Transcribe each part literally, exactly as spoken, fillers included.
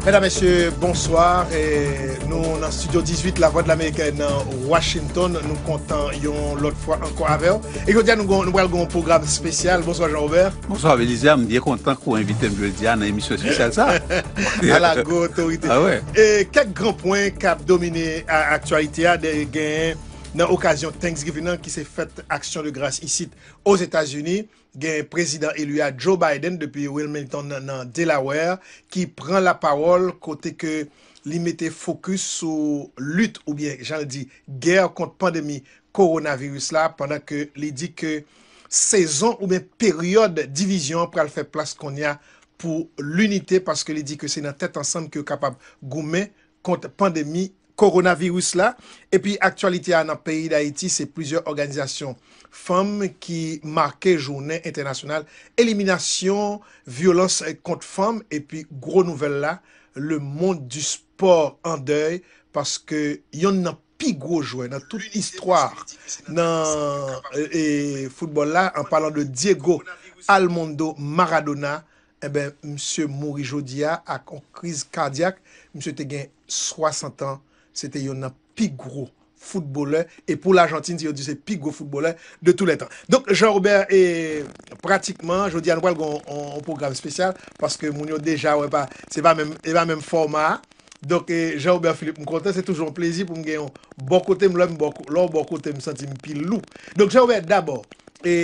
Medam, mesye, bonswa. E nou nan Studio dizuit, Lavwadlamerik nan Washington. Nou kontan yon lòt fwa ankò avè w. E jodi a, nou gon- nou pral gen yon pwogram espesyal. Bonswa, Jean Robert. Bonswa, Belizaire. M byen kontan ke w envite m jodi a nan emisyon espesyal sa. Ala gwo otorite. Ah ouais. E kèk gran pwen k ap domine a- aktyalite a, de- gen nan okazyon Thanksgiving nan, ki se fèt aksyon de gras isit Ozetazini. Gen prezidan eli a Joe Biden depi Wilmington nan, nan Delaware ki pran lapawòl kote ke li mete fokis sou lit oubyen, jan l di, gè kont pandemi kowonaviris la, pandan ke li di ke sezon oubyen peryòd divizyon an pral fè plas kounye a pou linite, paske li di ke se nan tèt ansanm ke yo kapab goumen kont pandemi kowonaviris la. Epi aktyalite a nan peyi Dayiti, se plizyè òganizasyon fanm ki make jounen entènasyonal eliminasyon vyolans kont fanm. Epi gwo nouvèl la, le monde du sport en deuil, paske yonn nan pi gwo jwè nan tout istwa nan e, e, foutbòl la, an palan de Diego Armando Maradona, enben, misye mouri jodi a ak yon kriz kadyak. Misye te gen swasant an. Se te yonn nan pi gwo foutbolè. E pou Lajantin, si yo di se pi gwo foutbolè de tou lè tan. Donk, Jean Robert, e, pratikman, jodi a, nou pral gen yon, yon, yon pwogram espesyal, paske moun yo deja wè pa, se pa menm, e pa menm fòma a. Donk, e, Jean Robert Philippe, m kontan, se toujou yon plezi pou m gen yon bò kote m, lè m bò ko- lè w bò kote m, santi m pi lou. Donk, Jean Robert, dabò, e,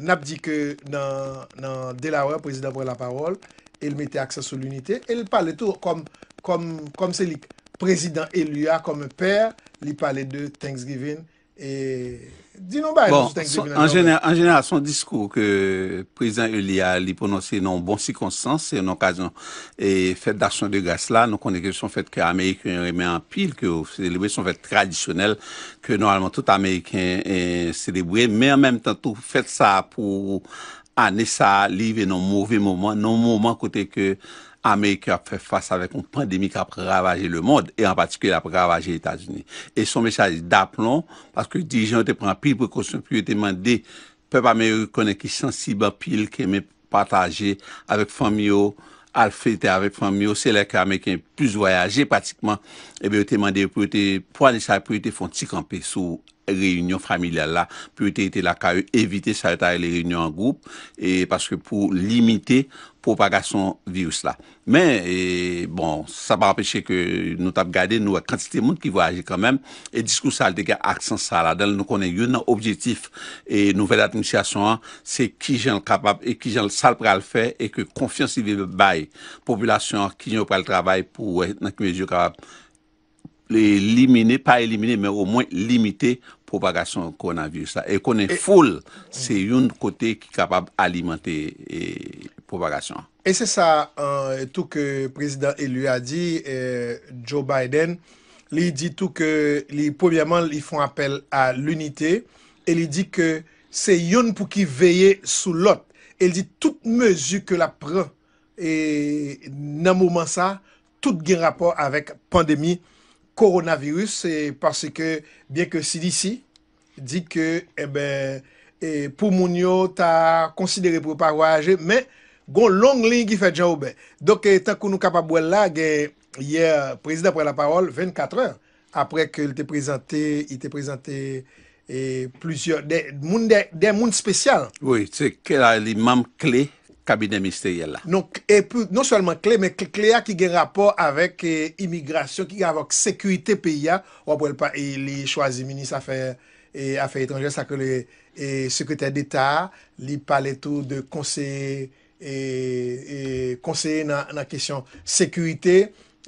n ap di ke nan, nan Delaware, prezidan pran lapawòl, e l mete aksan sou linite, e l pale tou kòm, kòm, kòm se li k prezidan eli a, kòm pè, li pale de Thanksgiving, e di nou bagay Bon, sou Thanksgiving an, an jeneral, an jeneral, se yon diskou ke prezidan eli a, li pwononse nan yon bon sikonstans, se yon okazyon e fèt d'aksyon de gras la. Nou konnen ke se yon fèt ke Ameriken yo renmen anpil, ke yo selebre, se yon fèt tradisyonèl ke nòmalman tout Ameriken e, selebre, men an menm tan tou, fèt sa a pou ane sa a, li rive nan yon move moman, nan yon moman kote ke Ameriken ap fè fas avèk yon pandemi k ap ravaje lemonn, e an patikilye l ap ravaje Etazini. E se yon mesaj daplon, paske dirijan yo te pran anpil prekosyon, pou yo te mande pèp ameriken ki sansib anpil, ki renmen pataje avèk fanmi yo, al fete avèk fanmi yo, se lè ke Ameriken plis vwayaje pratikman, ebyen, yo te mande yo pou yo te, pou ane sa, pou yo te fè yon ti kanpe sou reyinyon familyal la, pou yo te rete lakay yo, evite sa yo ta rele reyinyon an gwoup, e paske pou limite pwopagasyon viris la. Men, e, bon, sa pa anpeche ke nou t ap gade, nou wè kantite moun ki vwayaje kanmenm, e diskou sa a te gen aksan sa a ladan l. Nou konnen youn nan objektif e nouvèl administrasyon an, se kijan l kapab e kijan l, sa l pral fè, e ke konfyans li vle bay popilasyon an, kijan yo pral travay pou wè nan ki mezi yo kapab elimine, pa elimine, men omwen limite pwopagasyon kowonaviris la. E konnen E foul, se youn kote ki kapab alimante e, pwopagasyon an. E se sa, euh, tou ke prezidan eli a di, euh, Joe Biden, li di tou ke li, premyèman, li fè yon apèl a linite, e li di ke se youn pou ki veye sou lòt. E li di tout mezi ke l ap pran e nan moman sa, tout gen rapò avèk pandemi kowonaviris, e paske, byen ke C D C di ke, enben, e pou moun yo ta konsidere pou yo pa vwayaje, men gon long liy ki fèt, Jean Robert. Donk, e, tankou nou kapab wè l la, gen yè, prezidan pran lapawòl vennkatrè apre ke l te prezante, li te prezante e plizyè, de moun, de, de moun espesyal. Wi, se ke la, li manm kle kabinè ministeryèl la. Non, e pou, non sèlman kle, men kle, kle a ki gen rapò avèk e, imigrasyon, ki gen rapò avèk sekirite peyi a. W ap wè l pa, e, li chwazi minis afè, e, afè etranjè, sa ke le e, sekretè deta a, li pale tou de konseye, e, e, konseye nan, nan kesyon sekirite.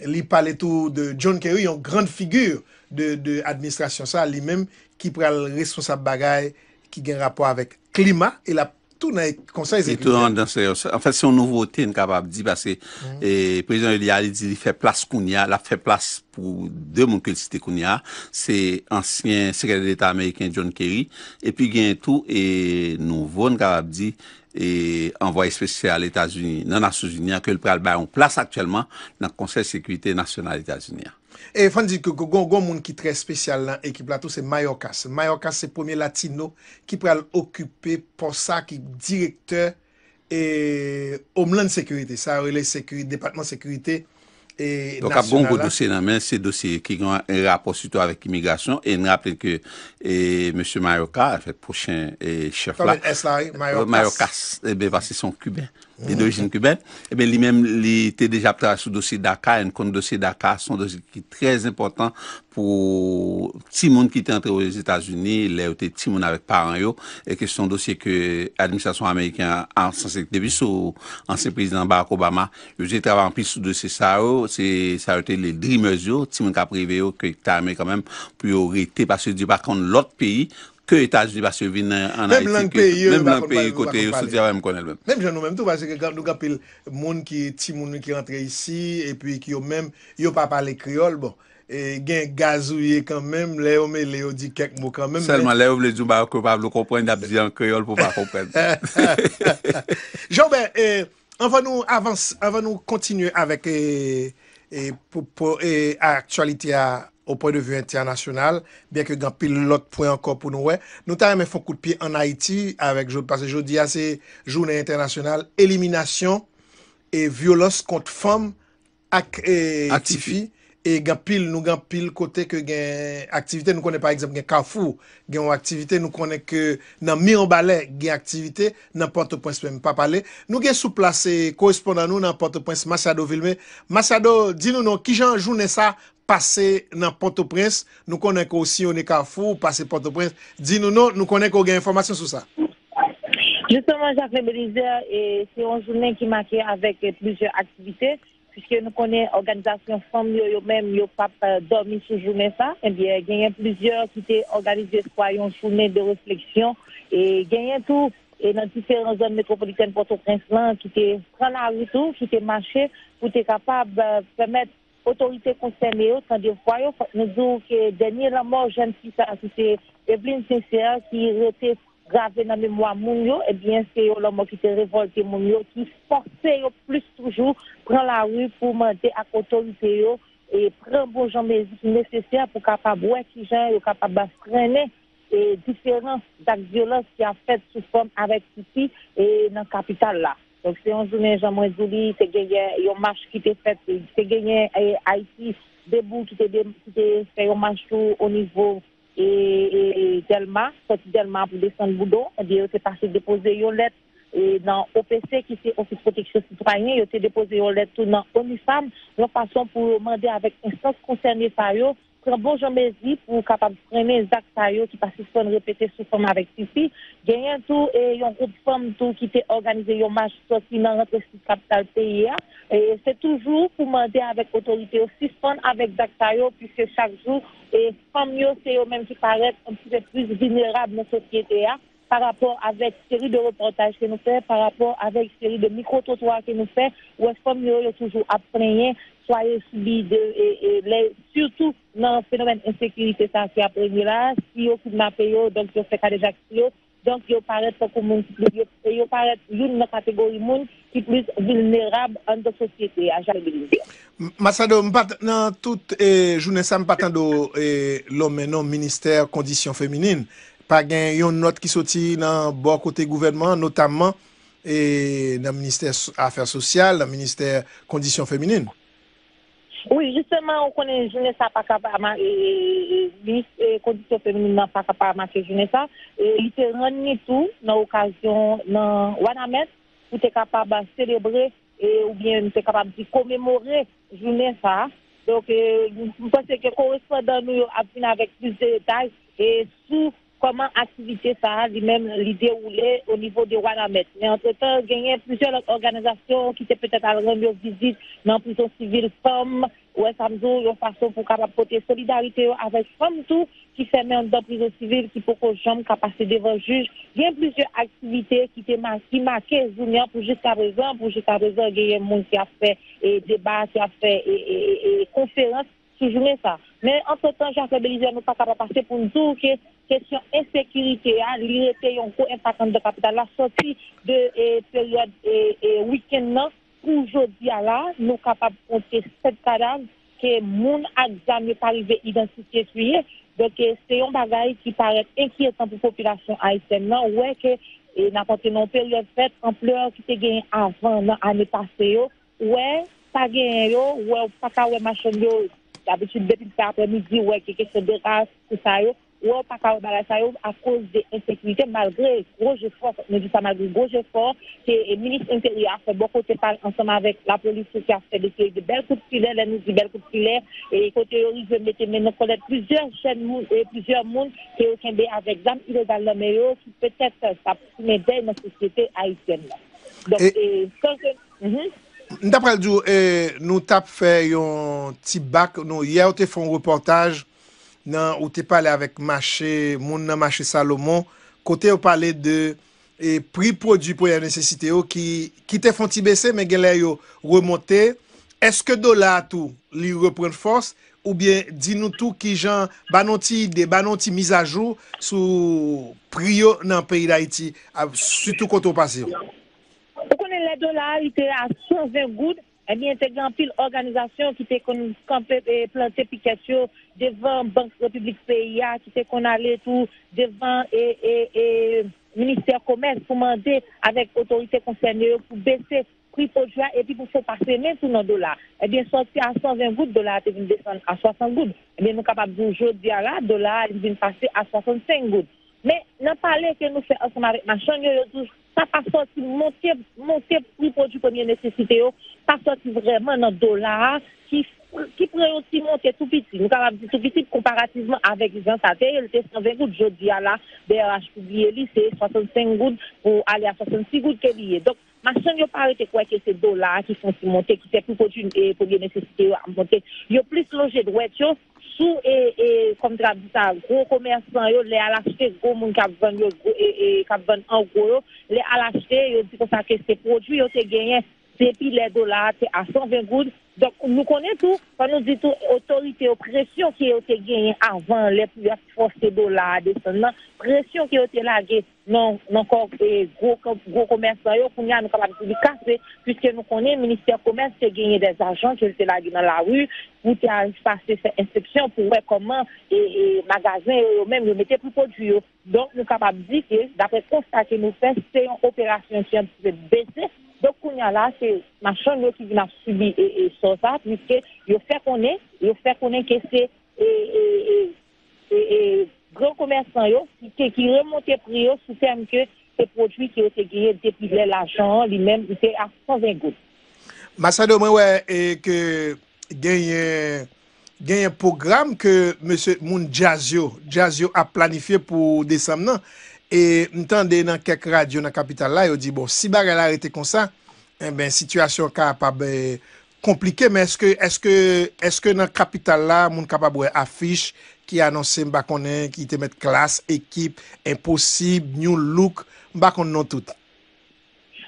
Li pale tou de John Kerry, yon gran figi de, de administrasyon sa, li menm ki pral responsab bagay ki gen rapò avèk klima, e l ap tou nan Konsèy Li tou Sekirite. Andan se, anfèt, se yon nouvote, n kapab di, paske e, prezidan eli a, li di li fè plas kounye a, l ap fè plas pou de moun ke l site kounye a. Se ansyen sekretè deta ameriken John Kerry, epi gen tou e, nouvo, n kapab di, e, anvwaye espesyal Etazini nan Nasyonzini an, ke l pral bay yon plas aktyèlman nan Konsèy Sekirite Nasyonal Etazini an. E fò n di ke gon, gon moun ki trè espesyal nan ekip la tou, se Mayorkas. Mayorkas se premye latino ki pral okipe pòs sa, ki direktè e Homeland Security, sa yo rele sekiri-, Depatman Sekirite Donk, ap gen yon gwo dosye nan men, se dosye ki gen rapò sitou avèk imigrasyon. E n raple ke e, mesye Mayorkas, anfèt, pwochen e, chèf la, Mayorkas, e ben, paske se yon Kiben, li dorijin kibèn, e ben, li menm, li te deja ap travay sou dosye DACA. E n konn dosye DACA, se yon dosye ki trè enpòtan pou timoun ki te antre Ozetazini, lè yo te timoun avèk paran yo, e ke se yon dosye ke administrasyon ameriken an, an sanse depi sou ansyen prezidan Barack Obama, yo te travay anpil sou dosye sa yo, se sa yo te rele dreamers yo, timoun k ap reve yo, ke ta renmen kanmenm pou yo rete, paske yo di yo pa konn lòt peyi ke Etazini, paske yo vin an, an Ayiti, ke menm lang peyi kote yo soti a, pa menm konnen l menm. Menm jan nou menm tou, paske gen, nou gen anpil moun ki, timoun ki rantre isi, epi ki yo menm, yo pa pale kreyòl, bon. E gen gazouye kanmenm, lè yo mele, yo di kèk mo kanmenm. Sèlman, lè yo vle di yon bagay ke w pa vle konprann, y ap di an kreyòl pou w pa konprann. Jean-Robert, e, anvan nou avanse, anvan nou kontinye avèk e, e, pou, pou, e, aktyalite a, au point de vue international, byen ke gen anpil lòt pwen ankò pou nou wè. Nou ta renmen fè yon kout pye ann Ayiti avèk jodi, paske jodi a se jounen entènasyonal eliminasyon e vyolans kont fanm ak e, tifi. E gen anpil, nou gen anpil kote ke gen aktivite. Nou konnen, pa egzanp, gen Kafou, gen yon aktivite. Nou konnen ke nan Mibalè, gen aktivite. Nan Pòtoprens menm, pa pale. Nou gen sou plas e, korespondan nou nan Pòtoprens, Machado Vilmé. Machado, di nou non, kijan jounen sa pase nan Pòtoprens? Nou konnen ke w siyone Kafou, w pase Pòtoprens. Di nou non, nou konnen ke w gen enfòmasyon sou sa. Jisteman, Jacquelin Belizaire, e, se yon jounen ki make avèk e, plizyè aktivite, piske nou konnen òganizasyon fanm yo, yo menm, yo p ap e, dòmi sou jounen sa. Ebyen, genyen plizyè ki te òganize swa yon jounen de refleksyon, e genyen tou, e nan diferan zòn metwopolitèn Pòtoprens lan, ki te pran lari tou, ki te mache pou te kapab e, pèmèt otorite konsène yo tande vwa yo. Fòk nou di w ke dènye lanmò jèn fi sa a ki se Evelyne Sincère, ki rete grave nan memwa moun yo, ebyen, se yon lanmò ki te revòlte moun yo, ki fòse yo plis toujou pran lari pou mande ak otorite yo e pran bon jan mezi ki nesesè pou kapab wè kijan yo kapab frennen e diferan zak vyolans ki ap fèt sou fanm avèk tifi e nan kapital la. Donk, se yon jounen, jan mwen di w li, te genyen yon mach ki te fèt, te genyen e, Ayiti Debou ki te, de, ki te fè yon mach tou o nivo e, e, e Dèlma, sòti Dèlma pou desann Boudon, ebyen, yo te pase depoze yon lèt e, nan O P C, ki se Ofis Pwoteksyon Sitwayen, yo te depoze yon lèt tou nan ONUFAM, yon fason pou yo mande avèk enstans konsène sa yo, pran bon jan mezi pou kapab frennen zak sa yo ki pa sispann repete sou fanm avèk tifi. Genyen tou e, yon gwoup fanm tou ki te òganize yon mach sòti nan rantre sid kapital peyi a. E, se toujou pou mande avèk otorite yo sispann avèk zak sa yo, piske chak jou, e, fanm yo, se yo menm ki parèt yon ti pe plis vilnerab nan sosyete a, pa rapò avèk seri de repòtaj ke nou fè, pa rapò avèk seri de mikwotrotwa ke nou fè, ou wè fanm yo, yo toujou ap plenyen, swa yo sibi de, e, e, lè, sitou nan fenomèn ensekirite sa ki ap renye la, si yo kidnape yo, donk yo fè kadejak sou yo, donk yo parèt tankou moun ki plis, yo, yo parèt youn nan kategori moun ki plis vilnerab anndan sosyete a, Jacques Belizaire. M-, Machado, m pa t-, nan tout e, jounen sa, m pa tande w e, lonmen non ministè kondisyon feminin. Pa gen yon nòt ki soti nan bò kote gouvènman an, notamman e, nan ministè s-, afè sosyal, nan ministè kondisyon feminin. Wi, jisteman, ou konnen jounen sa pa ka pa ma-, e, e, e, minis e, kondisyon feminin nan pa ka pa make jounen sa. E, li te rann li tou nan okazyon nan Wanament pou te kapab selebre e, oubyen te kapab di komemore jounen sa a. Donk, e, m panse ke korespondan nou yo ap vin avèk plis de detay e, sou kòman aktivite sa a li menm li dewoule o nivo de Wanament. Men antretan, genyen plizyè lòt òganizasyon ki te petèt al rann yo vizit nan prizon sivil fanm, ou wè sa m di w, yon fason pou kapab pote solidarite yo avèk fanm tou ki fèmen anndan prizon sivil, ki poko janm ka pase devan jij. Gen plizyè aktivite ki te ma-, ki make jounen an pou jiskaprezan, pou jiskaprezan genyen moun ki ap fè e, deba, ki ap fè e, e, e, e, konferans sou jounen sa. Men, antretan, Jacques Belizaire, nou pa ka pa pase pou n di w ke kesyon ensekirite a, li rete yon gwo enpak anndan kapital la, sòti de e, peryòd e, e, wikenn nan, pou jodi a la, nou kapab konte sèt kadav ke moun ak zam yo pa rive idantifye ki ye. Donk, e, se yon bagay ki parèt enkyetan pou popilasyon ayisyèn nan. Ou wè ke e, n ap antre nan yon peryòd fèt, anplè ki te genyen avan nan ane pase yo, ou wè, pa genyen yo, ou wè, ou pa ka wè machann yo. Dabitid, depi se aprèmidi, ou wè gen kesyon de ras, tout sa yo. Ou wè, ou pa ka wè bagay sa yo akoz de ensekirite, malgre gwo jefò, fòk nou di sa, malgre gwo jefò ke, e, minis enteryè a fè bò kote pa l ansanm avèk lapolis yo ki ap fè de seri de bèl kout filè, lè nou di bèl kout filè, e kote yo rive mete men nan kòlèt plizyè jèn moun, e plizyè moun ke yo kenbe avèk zam ilegal nan men yo, ki petèt t ap simen dèy nan sosyete ayisyèn nan. Donk, e, e, san ke, mhm. M ta pral di w, e, nou t ap fè yon ti bak, nou, yè ou te fè yon repòtaj nan, ou te pale avèk mache, moun nan mache Salomon, kote yo pale de, e, pri pwodui premyè nesesite yo ki, ki te fè yon ti bese, men genlè yo remonte. Èske dola a tou, li reprann fòs? Oubyen di nou tou kijan, ba nou ti ide, ba nou ti mizajou sou pri yo nan peyi Dayiti, a, sitou kote w pase yo. Ou konnen lè dola a, li te a san ven goud, ebyen, te gen anpil òganizasyon ki te konn kanpe, e, plante pikèt yo devan Bank Repiblik peyi a, ki te konn ale tou devan, e, e, e, Ministè Komès pou mande avèk otorite konsène yo pou bese pri pwodui a epi pou fè pase men tou nan dola. Ebyen, sòti a san ven goud, dola a te vin desann a swasant goud. Ebyen, nou kapab di w jodi a la, dola a li vin pase a swasannsenk goud. Men, nan pale ke nou fè ansanm avèk machann yo, yo di w sa pa sòti monte, monte pri pwodui premye nesesite yo, pa sòti vrèman nan dola a, ki, ki pran yon ti monte tou piti. Nou kapab di tou piti konparativman avèk jan sa te ye, li te san ven goud, jodi a la, B R H pibliye li, se swasannsenk goud pou ale a swasannsis goud ke li ye. Donk, machann yo pa rete kwè ke se dola a ki fè yon ti monte, ki fè pri pwodui, e, premye nesesite yo ap monte. Yo plis lonje dwèt yo sou, e, e, kòm te ap di sa, gwo komèsan yo, lè al achte, gwo moun k ap vann yo, gwo, e, e, k ap vann an gwo yo, lè al achte, yo di konsa ke se pwodui yo te genyen depi lè dola a te a san ven goud. Donk, nou konnen tou, fò nou di tou, otorite yo, presyon ke yo te genyen avan, lè pou y ap fòse dola a desann nan, presyon ke yo te lage nan, nan kò, e, gwo, gwo komèsan yo, kounye a nou kapab di li kase, piske nou konnen Ministè Komès te genyen dè ajan ke l te lage nan lari pou te al pase fè enspeksyon pou wè kòman, e, e, magazen yo, yo menm, yo mete pri pwodui yo. Donk, nou kapab di ke, daprè konsta ke nou fè, se yon operasyon ki antre bese. Donk, kounye a la, se machann yo ki vin ap sibi, e, e, sò sa, piske yo fè konnen, yo fè konnen ke se, e, e, e, e, e, gran komèsan yo ki, ki, ki remonte pri yo sou tèm ke se pwodui ke yo te genyen depi lè lajan an li menm, li te a san ven goud. Masado, mwen wè, e, ke genyen, genyen pwogram ke mesye moun djaz yo, djaz yo ap planifye pou desanm nan. E m tande nan kèk radyo nan kapital la, yo di, bon, si bagay la rete konsa, enben, sitiyasyon kapab, e, konplike, men èske, èske, èske nan kapital la, moun kapab wè afich ki anonse, m pa konnen, ki te met Klass, Ekip, Enposib, New Look, m pa konn non tout.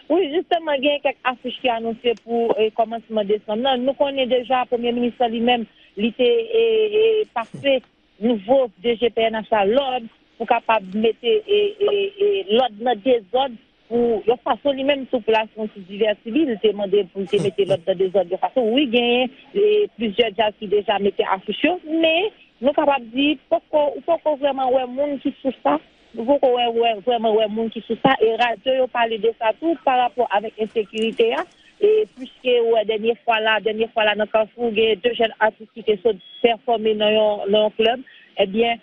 Wi, jisteman, gen kèk afich ki anonse pou, e, kòmansman desanm nan. Nou konnen deja, premye minis lan li menm, li te, e, e, pase nouvo D G P N H la lòd pou kapab mete, e, e, e, lòd nan dezòd pou yon fason li menm tou pou l al fè yon ti divèti li, li te mande pou l te mete lòd nan dezòd yon fason. Wi, genyen, e, plizyè djaz ki deja mete afich yo, men nou kapab di poko, ou poko vrèman wè moun ki sou sa. Nou poko wè, wè, vrèman wè moun ki sou sa. E radyo yo pale de sa tou pa rapò avèk ensekirite a. E piske ou wè dènye fwa la, dènye fwa la nan Kafou, gen de jèn atis ki te sot pèfòme nan yon, nan yon klèb. Ebyen,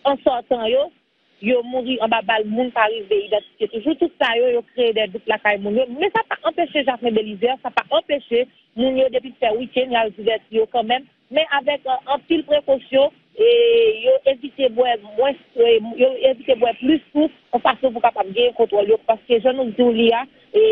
an sòtan yo, yo mouri anba bal, moun pa rive idantifye toujou. Tout sa yo, yo kreye de dout lakay moun yo. Men sa pa anpeche Jacquelin Belizaire, sa pa anpeche moun yo depi fè wikenn, y al divèti yo kanmenm. Men avèk, e, anpil prekosyon, e yo evite bwè mwens, e yo evite bwè plis tou, yon fason pou kapab genyen kontwòl yo. Paske jan nou di w li a, e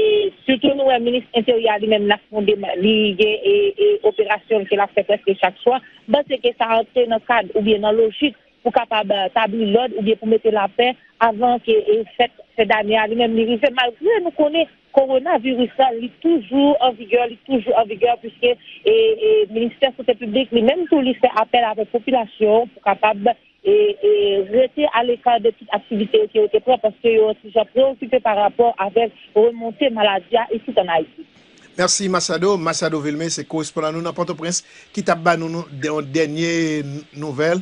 sitou nou wè minis enteryè a li menm l ap fè yon dema-, li gen, e, e operasyon ke l ap fè prèske chak swa. M panse ke sa antre nan kad oubyen nan lojik pou kapab, e, tabli lòd oubyen pou mete lapè avan ke, e, fèt fen dane a li menm li rive, malgre nou konnen kowonaviris la, li toujou an vigè, li toujou an vigè, piske, e, e, Ministè Sante Piblik, li menm tou, li fè apèl avèk popilasyon an pou kapab, e, e, rete aleka de tout aktivite yo ke yo te pran, paske yo yon ti jan preokipe pa rapò avèk remonte maladi a isit ann Ayiti. Mèsi, Machado. Machado Vilmé, se korespondan nou nan Pòtoprens, ki t ap ba nou, nou, de, yon dènye n-, nouvèl.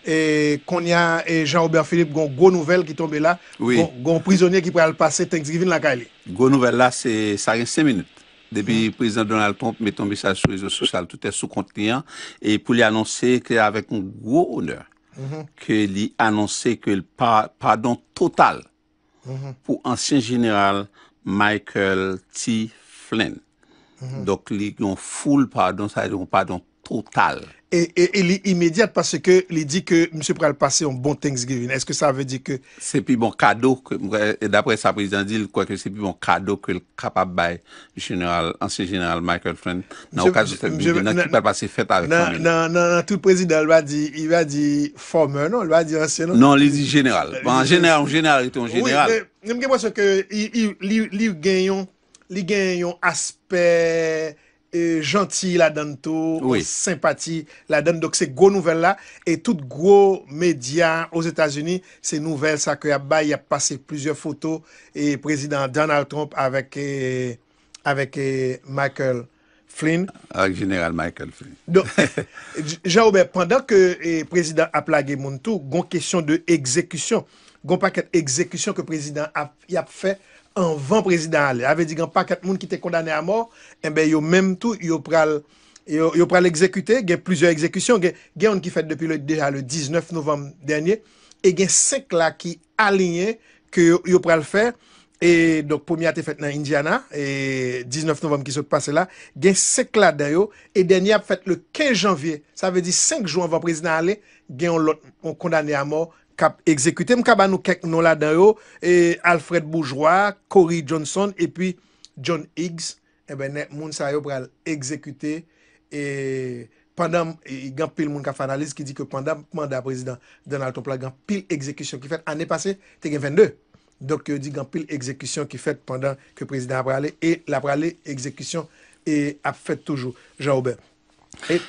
E kounye a, e Jean Robert Philippe, gon gwo nouvèl ki tonbe la. Wi. Gon, gon prizonye ki pral pase Thanksgiving lakay li. Gwo nouvèl la, se, sa gen senk minit. depi prezidan Donald Trump mete yon mesaj sou rezo sosyal Twitter sou kont li an, e pou li anonse ke avèk yon gwo onè, ke li anonse ke l pa, padon total pou ansyen jeneral Michael T. Flynn. Donk, li gen yon full padon, sa vle di yon padon total. E, e, e li imedyat paske li di ke misye pral pase yon bon Thanksgiving. Èske sa vle di ke Se pi bon kado, ke, e daprè sa prezidan di, l kwè ke se pi bon kado ke l kapab bay jeneral, ansyen jeneral Michael Flynn, nan okazyon Thanksgiving nan ki pral pase fèt avèk fanmi l. Nan, nan, nan tout prezidan, li pa di, li pa di former, non, li pa di ansyen, non. Non, li di jeneral. Bon, an jeneral, yon jeneral rete yon jeneral. Wi, men, men m gen enpresyon ke li, li, li, li gen yon, li gen yon aspè e, janti ladan l tou, yon senpati ladan l. Donk, se gwo nouvèl la. E tout gwo medya Ozetazini, se nouvèl sa ke y ap bay, y ap pase plizyè foto e prezidan Donald Trump avèk, e, avèk e, Michael Flynn. Avèk jeneral Michael Flynn. Donk, Jean Robert, pandan ke e, prezidan ap lage moun tou, gon kesyon de egzekisyon. Gon pakèt egzekisyon ke prezidan ap, y ap fè anvan prezidan ale. Sa vle di gen pakèt moun ki te kondane a mò, enben yo menm tou, yo pral, yo, yo pral egzekite, gen plizyè egzekisyon, gen, gen youn ki fèt depi le, deja le diznèf novanm dènye, e gen senk la ki aliyen ke yo, yo pral fè, e donk premye a te fèt nan Indiana, e diznèf novanm ki sot pase la, gen senk ladan yo, e dènye ap fèt le kenz janvye, sa vle di senk jou anvan prezidan ale, gen yon lòt, yon kondane a mò k ap egzekite. M ka ba nou kèk non ladan yo, e Alfred Bourgeois, Corey Johnson, epi John Higgs. Enben, nèt moun sa yo pral egzekite, e pandan, e, gen anpil moun k ap fè analiz ki di ke pandan manda prezidan Donald Trump la, gen anpil egzekisyon ki fèt. Ane pase, te gen vennde. Donk, yo di gen anpil egzekisyon ki fèt pandan ke prezidan a prale, e l ap prale egzekisyon, e ap fèt toujou, Jean Robert. E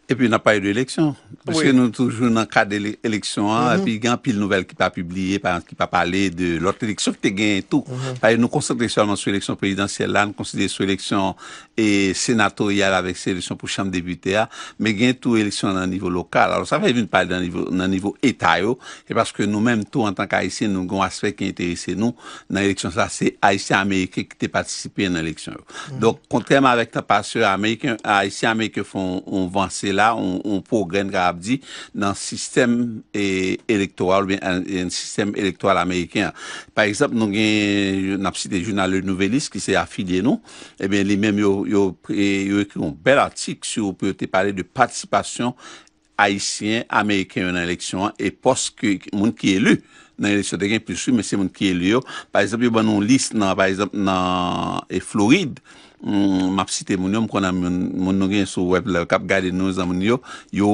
Epi n ap pale de eleksyon, piske nou toujou nan kad ele- eleksyon an, epi gen anpil nouvèl ki pa pibliye, pa, ki pa pale de lòt eleksyon ki te genyen tou. Paske nou konsantre sèlman sou eleksyon prezidansyèl la, nou konsantre sou eleksyon e senatoryal avèk se eleksyon pou chanm depite a, men gen tou eleksyon nan nivo lokal. Alò, sa fè vin pale nan nivo, nan nivo eta yo, se paske nou menm tou, antanke Ayisyen, nou gen yon aspè ki enterese nou nan eleksyon sa, se Ayisyen Ameriken ki te patisipe nan eleksyon yo. Donk, kontrèman avèk tan pase, Ameriken, Ayisyen Ameriken fè yon, yon vanse la, yon, yon pwogrè, n kapab di, nan sistèm e, elektoral, oubyen an, an sistèm elektoral ameriken an. Pa egzanp, nou gen, n ap site jounal Le Nouvelliste, ki se afilye nou, ebyen, li menm, yo, yo, e, yo ekri yon bèl atik sou, pou yo te pale de patisipasyon Ayisyen Ameriken yo nan eleksyon an, e pòs ke moun ki eli nan eleksyon te gen plis, wi, men se moun ki eli yo. Pa egzanp, yo ban nou lis nan, pa egzanp, nan e Florid, m ap site moun yo, m konnen moun, moun nou gen sou wèb la, k ap gade nou, zanmi nou yo, yo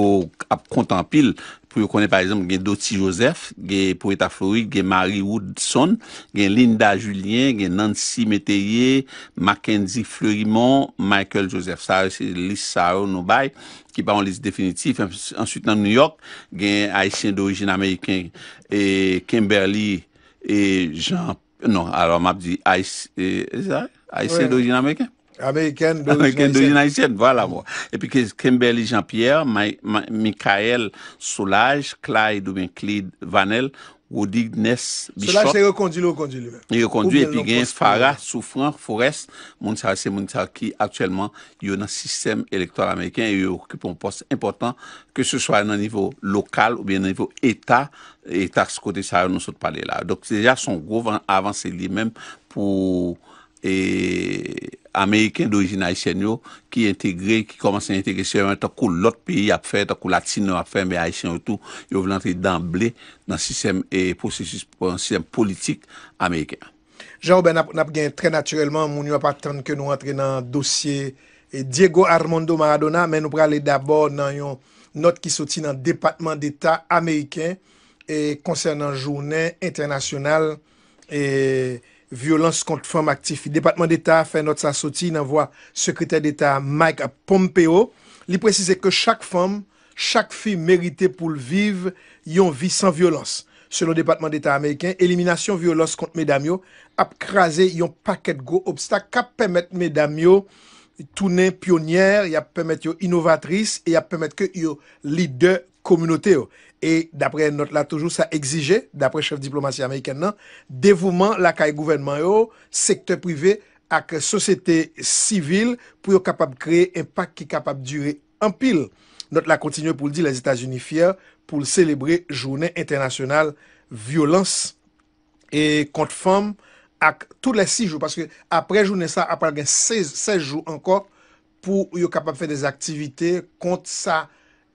ap kontan anpil. Pou yo konnen, pa egzanp, gen Dottie Joseph, gen pou eta Florid, gen Marie Woodson, gen Linda Julien, gen Nancy Métayer, Mackendy Fleurimond, Michael Joseph. Sa yo se lis sa yo nou bay, ki pa yon lis definitif. Answit, nan New York, gen Ayisyen dorijin ameriken, e Kimberly e Jean, non, alò, m ap di Ayis- e, e sa? Ayisyen dorijin ameriken? Amerikèn dorijin Amerikèn dorijin ayisyèn, vwala, bon. Epi ke Kimberly Jean-Pierre, May- Ma- Michael Solage, Clyde oubyen Clyde Vanel, Rodriguez Solage, se rekondwi l, rekondwi li menm. Yo kondwi, epi gen Farah Souffrant Forest, moun sa yo se moun sa yo ki aktyèlman yo nan sistèm elektoral ameriken e yo okipe yon pòs enpòtan, ke se swa nan nivo lokal oubyen nan nivo eta, eta kote sa yo nou sot pale la. Donk, deja se yon gwo van- avanse li menm pou e, Ameriken dorijin ayisyèn yo ki entegre, ki kòmanse entegre sèlman tankou lòt peyi ap fè, tankou Latino ap fè, men Ayisyen yo tou, yo vle antre danble nan sistèm e pwosesis, sistèm politik ameriken an. Jean Robert, n ap, n ap gen trè natirèlman, moun yo ap atann ke nou antre nan dosye e, Diego Armando Maradona, men nou prale dabò nan yon nòt ki soti nan Depatman Deta ameriken e, konsènan jounen entènasyonal e, vyolans kont fanm ak tifi. Depatman Deta a fè nòt sa soti nan vwa Sekretè Deta Mike Pompeo. Li presize ke chak fanm, chak fi merite pou l viv yon vi san vyolans. Selon Depatman Deta ameriken, eliminasyon vyolans kont medam yo ap kraze yon pakèt gwo obstak k ap pèmèt medam yo tounen pyonyè, y ap pèmèt yo inovatris e y ap pèmèt ke yo lidè kominote yo. E daprè nòt la toujou, sa egzije, daprè chèf diplomasi amerikèn nan, devouman lakay gouvènman yo, sektè prive ak sosyete sivil pou yo kapab kreye enpak ki kapab dire anpil. Nòt la kontinye pou l di Lèzetazini fyè pou l selebre Jounen Entènasyonal Vyolans e kont fanm ak tou lè sis jou, paske apre jounen sa, apral gen sèz, sèz jou ankò pou yo kapab fè de aktivite kont sa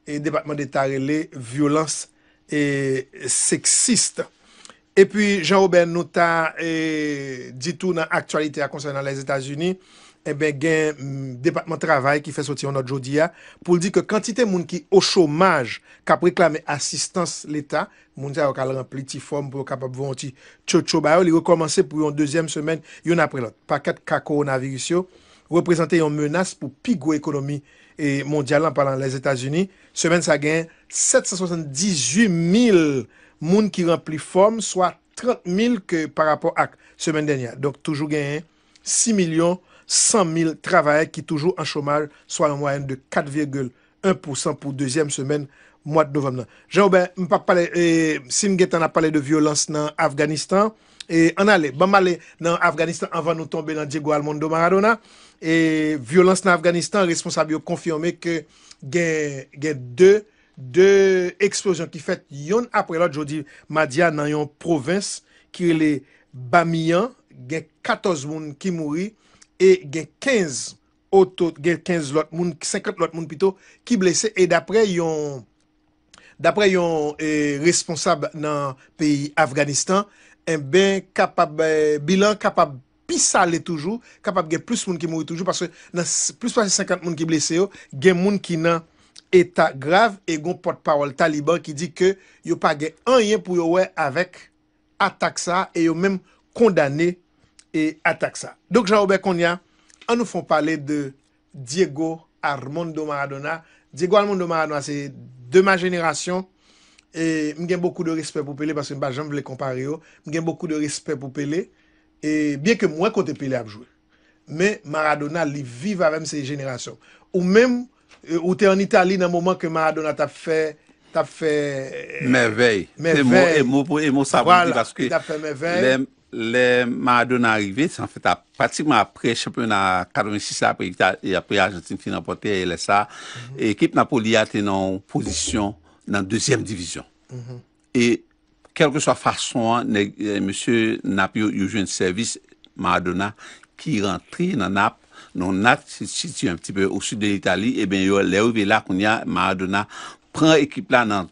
e Depatman Deta rele vyolans e seksis. Epi, Jean Robert, nou ta e, di tou nan aktyalite a konsènan Lèzetazini, enben, gen mm, Depatman Travay ki fè soti yon nòt jodi a pou l di ke kantite moun ki o chomaj k ap reklame asistans Leta, moun sa yo k al ranpli ti fòm pou yo kapab voye yon ti tchotcho ba yo, li rekòmanse pou yon dezyèm semèn, youn apre lòt. Pakèt ka kowonaviris yo reprezante yon menas pou pi gwo ekonomi e mondyal la, an palan Lèzetazini. Semèn sa gen sèt san swasanndizuit mil moun ki ranpli fòm, swa trant mil ke pa rapò ak semèn dènyè. Donk, toujou genyen sis milyon san mil travayè ki toujou an chomaj, swa yon mwayèn de kat vigil en pousan pou dezyèm semèn mwa novanm nan. Jean Robert, m p ap pale, e, si n gen tan, n ap pale de vyolans nan Afganistan. E, ann ale, ban m ale nan Afganistan anvan nou tonbe nan Diego Armando Maradona. E, vyolans nan Afganistan, responsab yo konfime ke gen, gen de, de eksplozyon ki fèt yonn apre lòt jodi madi a nan yon pwovens ki rele Bamiyan. Gen katòz moun ki mouri e gen kenz oto, gen kenz lòt moun, senkant lòt moun pito, ki blese. E dapre yon, dapre yon e, responsab nan peyi Afganistan, enben, kapab, e, bilan kapab pi sale toujou, kapab gen plis moun ki mouri toujou, paske nan s- plis pase senkant moun ki blese yo, gen moun ki nan eta grav, e gon pòtpawòl Taliban ki di ke yo pa gen anyen pou yo wè avèk atak sa a e yo menm kondane e atak sa a. Donk, Jean Robert, kounye a, an nou fè w pale de Diego Armando Maradona. Diego Armando Maradona se de ma génération. E m gen bokou de respè pou Pele paske m pa janm vle konpare yo. M gen bokou de respè pou Pele. E byen ke m wè kote Pele ap jwe. Men Maradona, li viv avè m, se jenerasyon. Ou menm, e, ou te ann Itali nan moman ke Maradona t ap fè, t ap fè e, Mèvèy. Se mo, mèvèy. E mo, pou- e mo sa pou m di Vwala, paske li t ap fè mèvèy. lè, lè Maradona rive, se an fèt a, pratikman apre chanpyona katrevensis la, apre, Ita- e apre Ajantin fin ranpòte lè sa, ekip Napoli a te nan yon pozisyon nan dezyèm divizyon. E kèlkeswa fason an, nèg, e, mesye Nap yo, yo jwenn sèvis Maradona ki rantre nan Nap. Non, Nap se sitiye un petit peu au sud de l'Italie. Ebyen, yo, lè yo rive la, kounye a, Maradona pran ekip la nan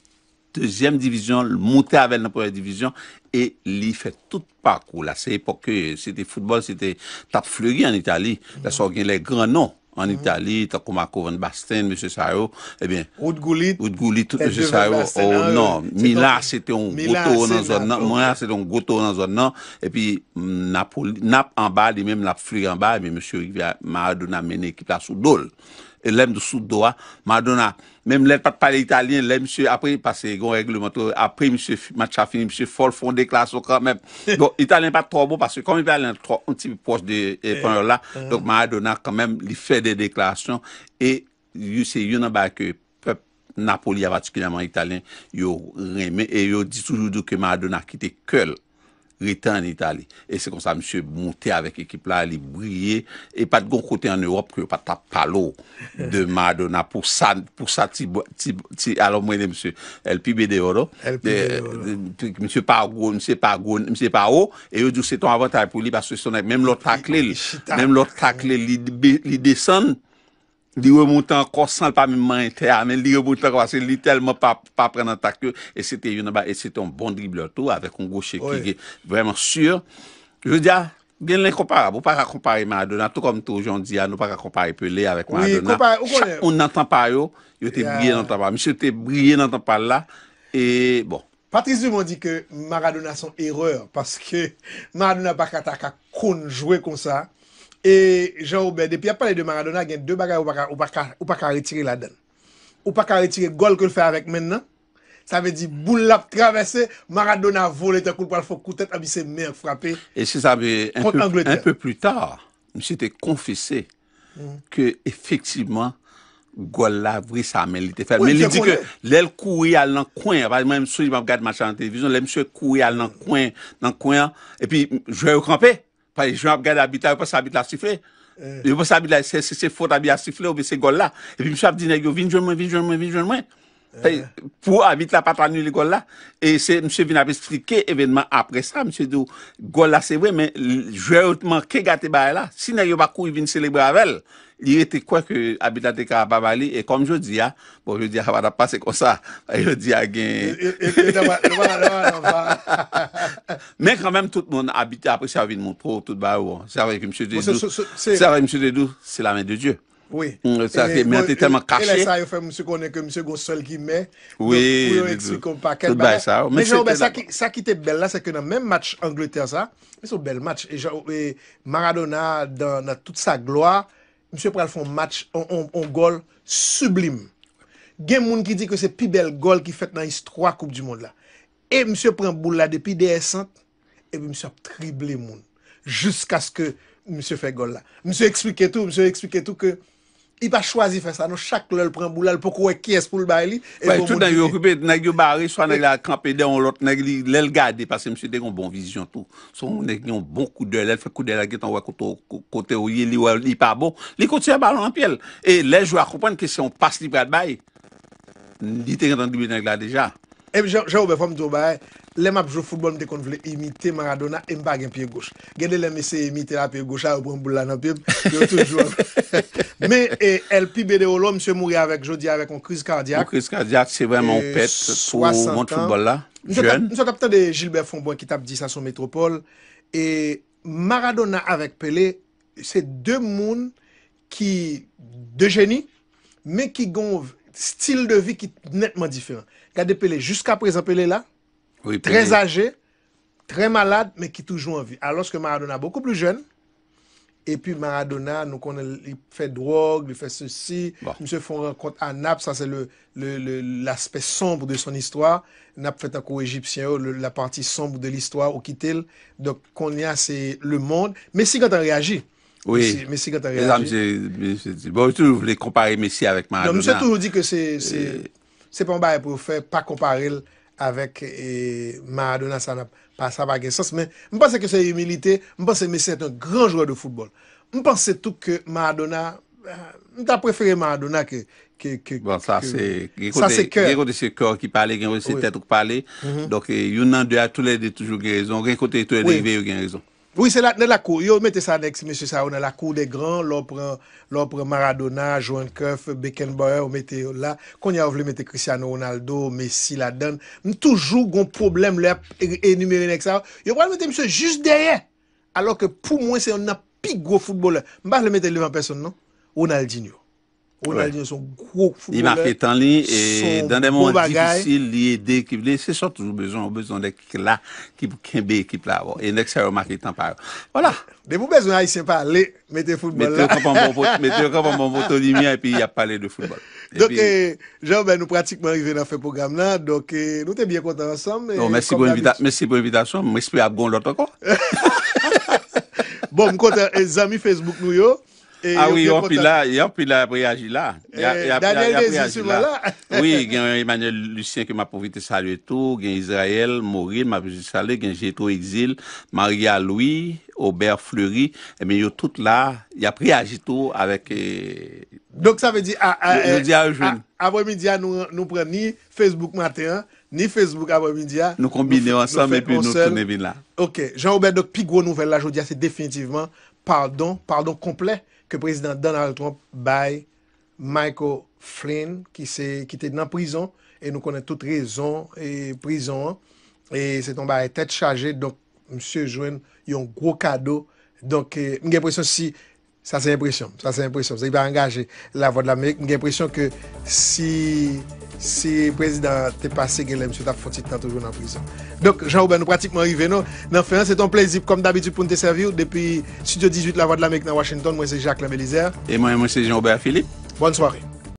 dezyèm divizyon, l monte avè l nan premyè divizyon e li fè tout pakou la. Se epòk ke se te foutbòl, se te t ap fleri ann Itali. Lè sa w gen lè gran non ann Itali, tankou Marco Van Basten, mesye sa yo, ebyen, Ruud Gullit, Ruud Gullit, tout Edwin mesye sa Van yo. Basten, Oh, ah, non, se Mila, ton- se te yon gwo Mila, towo nan se zòn nan. Napoli. Mwen, se te yon gwo towo nan zòn nan. Epi, mm, Napoli, Nap anba, li menm, l ap fleri anba, ebyen, mesye rive a Maradona mennen ekip la sou do l. E lè m di sou do a, Maradona, menm lè l pa t pale italyen, lè misye, apre, paske gen yon règleman tou, apre misye, match la fini, misye fò l fè yon deklarasyon kanmenm. Bon, italyen pa t twò bon, paske kòm italyen twò, yon ti pwòch de Espanyòl la, donk Maradona kanmenm, li fè de deklarasyon, e se youn nan bagay ke pèp Napoli a, patikilyèman italyen, yo renmen, e yo di toujou di ke Maradona kite kè l rete ann Itali. E se konsa misye monte avèk ekip la, li briye, e pa t gon kote ann Ewòp ke yo pa t ap pale w de Maradona pou sa, pou sa ti, ti, ti, alò mwen rele misye El Pibe de Oro. El Pibe de Oro. Misye pa gwo, misye pa gwo, misye pa wo, e yo di w se t on avantay pou li paske se yon nèg, menm lè w takle l, menm lè w takle l, li, li desann, li remonte ankò san l pa menm manyen tè a, men li remonte ankò paske li tèlman pa, pa pran nan tak yo, e se te youn nan ba, e se te yon bon driblè tou, avèk yon goche ki vrèman si. Jodi a, gen lenkonparab. Ou pa ka konpare Maradona, tou kòm tou jan w di a, nou pa ka konpare Pele avèk Maradona. Chak moun nan tan pa yo, yo te briye nan tan pa yo. Misye te briye nan tan pa l la, e bon. Patrice Dumont di ke Maradona se yon erè, paske Maradona pa ka ta ka konn jwe konsa. E Jean Robert, depi y ap pale de Maradona, gen de bagay ou pa ka, ou pa ka, ou pa ka retire ladan l. Ou pa ka retire gòl ke l fè avèk men l nan. Sa vle di, boul la ap travèse, Maradona vole tankou l pral fè yon kout tèt, epi se men an k frape. E se sa, un peu plus tard, misye te konfese ke efektivman, gòl la, vre sa, men li te fè l. Men li di ke lè l kouri al nan kwen an, pa mwen menm sou li m ap gade match la nan televizyon, lè misye kouri al nan kwen, nan kwen an, epi jwè yo kanpe, Paske jan ap gade abit la, yo panse abit la sifle. Yo panse abit la, se, se, se fot abit la sifle oubyen se gòl la. Epi misye ap di nèg yo, vin jwenn mwen, vin jwenn mwen, vin jwenn mwen. Pou abit la pa t anile gòl la. E se misye vin ap eksplike evènman apre sa. Misye di w, gòl la se vre, men jwè yo t manke gate bagay la. Si nèg yo pa kouri vin selebre avè l, li rete kwè ke abit la te ka pa ba li. E kòm jodi a, bon, jodi a sa pa t ap pase konsa. Jodi a gen. Men kanmenm, tout moun abit apre sa vin montre w tout bagay ou. Se avèk misye te di w, se avèk misye te di w, se la men de Dye. Wi. Sa se, men te tèlman kache. E lè sa yo fè misye konnen ke misye gon sèl ki mè. Wi, pou yo eksplike yon pakèt bagay sa. Men Jean Robert, sa ki, sa ki te bèl la, se ke nan menm match Angletè sa, se yon bèl match. E Jean, e Maradona, dan, nan tout sa glwa, misye pral fè yon match, on, on, on gòl siblim. Gen moun ki di ke se pi bèl gòl ki fèt nan istwa Koup di Mond la. E misye pran boul la depi dèyè sant, epi misye ap drible moun. Jiskaske misye fè gòl la. Misye eksplike tou, misye eksplike tou ke li pa chwazi fè sa non, chak lè l pran boul la, li poko wè kiyès pou l bay li. Epi tout nèg yo okipe, nèg yo bare, swa nèg la kanpe dèyè yon lòt nèg, li, lè l gade, paske misye te gen yon bon vizyon tou. Se yon nèg ki gen yon bon koudèy, lè l fè koudèy la, gentan wè kote, kote w ye, li wè li pa bon, li kontinye balon nan pye l. E lè jwè a konprann ke se yon pas li pral bay, li te gentan drible nèg la deja. Epi Jean, Jean Robert, fò m di w bagay, lè m ap jwe foutbòl, m te konn vle imite Maradona e m pa gen pye goch. Gen de lè m eseye imite l a pye goch la, yo pran boul la nan pye m, yo toujou. Men e, El Pibe de Oro, misye mouri avèk, jodi avèk yon kriz kadyak. Yon kriz kadyak, se vrèman yon pèt pou mond foutbòl la. Jèn. M sot ap tande Gilbert Fombrun ki t ap di sa sou Metropole. E Maradona avèk Pele, se de moun ki de jeni, men ki gen yon stil de vi ki nètman diferan. Gade Pele, jiska prezan Pele la, trè aje, trè malad, men ki toujou an vi. Alòske Maradona bokou pli jèn, epi Maradona, nou konnen li fè dwòg, li fè sesi, misye fè yon rankont a Nap, sa se le, le, le, l'aspect sombre de son histoire. Nap fè tankou Ejipsyen yo, le, la partie sombre de l'histoire, ou kite l. Donk, kounye a, se le monde. Messi gentan reyaji. Wi. Messi, Messi gentan reyaji. E sa misye, misye di. Bon, yo toujou vle konpare Messi avèk Maradona. Non, misye toujou di ke se, se, se pa yon bagay pou yo fè, pa konpare l avèk, e, Maradona, sa n ap, pa, sa pa gen sans. Men, m panse ke se imilite, m panse Messi se yon gran jwè de foutbòl. M panse tou ke Maradona, eh, m ta prefere Maradona ke, ke, ke, bon, sa ke, se, gen sa kote, se kè. Gen kote se kè w ki pale, gen kote se tèt ou ki pale. Donk, e, youn nan de a, toulède toujou gen rezon. Gen kote toulède rive, yo gen rezon. Wi, se la, nan lakou. Yo mete sa nèg, mesye sa yo nan lakou dè gran. Lè w pran, lè w pran Maradona, Johan Cruyff, Beckenbauer, yo mete yo la. Kounye a, yo vle mete Cristiano Ronaldo, Messi ladann. M toujou gon pwoblèm lè y ap e-, enimere nèg sa yo. Yo pral mete misye jis dèyè. Alò ke pou mwen, se yonn nan pi gwo foutbolè. M pa vle mete l devan pèsonn, non. Ronaldinho. Ronaldinho se yon gwo foutbolè. Li make tan li, e dan de moman difisil, li ede ekip li. Se sa w toujou bezwen, ou bezwen nèg ki la, ki pou kenbe ekip la. Bon, e nèg sa yo make tan pa yo. Vwala. Depi w bezwen Ayisyen pale, mete foutbòl la. Mete yo kanpe an bon poto, mete yo kanpe an bon poto limyè, epi y ap pale de foutbòl. Donk, e, Jean Robert, nou pratikman rive nan fen pwogram nan. Donk, e, nou te byen kontan ansanm. Mèsi pou envita-, mèsi pou envitasyon. M espere ap gen yon lòt ankò. Bon, m kontan, e, zanmi Facebook nou yo. E, ah wi, anpil la, y anpil la ap reyaji la. Y a, y a, y a, y ap reyaji la. Wi, gen Emmanuel Lucien ke m ap pwofite salye tou, gen Israël Morin, m ap salye, gen Jetro Exil, Maria Louis, Obert Fleury, ebyen yo tout la, y ap reyaji tou avèk, e, donk sa vle di, a, a, jodi a, yo jwenn. Aprèmidi a, nou, nou pran ni Facebook maten an, ni Facebook aprèmidi a. Nou konbine yo ansanm epi nou tounen vin la. Ok, Jean Robert, donk pi gwo nouvèl la jodi a, se definitivman padon, padon konplè ke prezidan Donald Trump bay Michael Flynn, ki se, ki te nan prizon, e nou konnen tout rezon, e prizon an, e se t on bagay tèt chaje, donk misye jwenn yon gwo kado, donk, e, m gen enpresyon si, sa se enpresyon m, sa se enpresyon m, se pa angaje Lavwadlamerik, m gen enpresyon ke si, si prezidan an te pase, genlè misye t ap fon ti tan toujou nan prizon. Donk, Jean Robert, nou pratikman rive non, nan fen an, se t on plezi, kòm dabitid, pou n te sèvi w depi Studio dizuit Lavwadlamerik nan Washington, mwen se Jacquelin Belizaire. E mwen, mwen se Jean Robert Philippe. Bòn sware.